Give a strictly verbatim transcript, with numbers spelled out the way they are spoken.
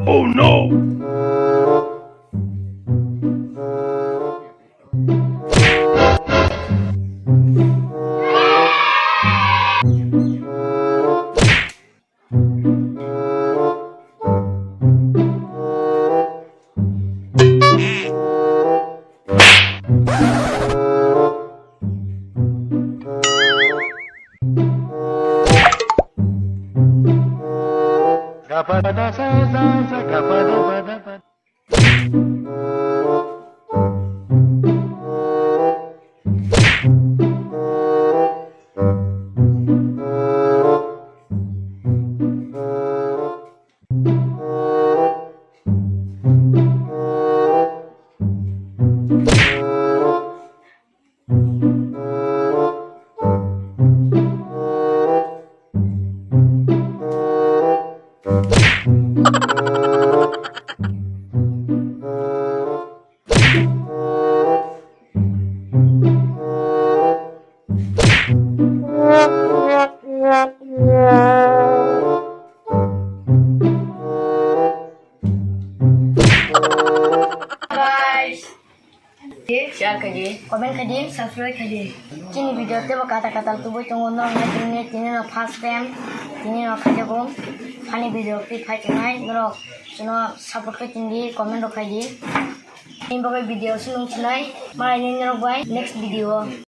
Oh no! Guys. Share khaidi. Comment khaidi. Subscribe khaidi. Chini video tebo kata kata tubui tongo, norok nai tini, tini no first time, tini no khaijago. Funny video twi phai tongnai, norok chwngno support khai tongdi, comment rok khaidi. Tini bagwi video se nung sinai, malai nini rok bai next video.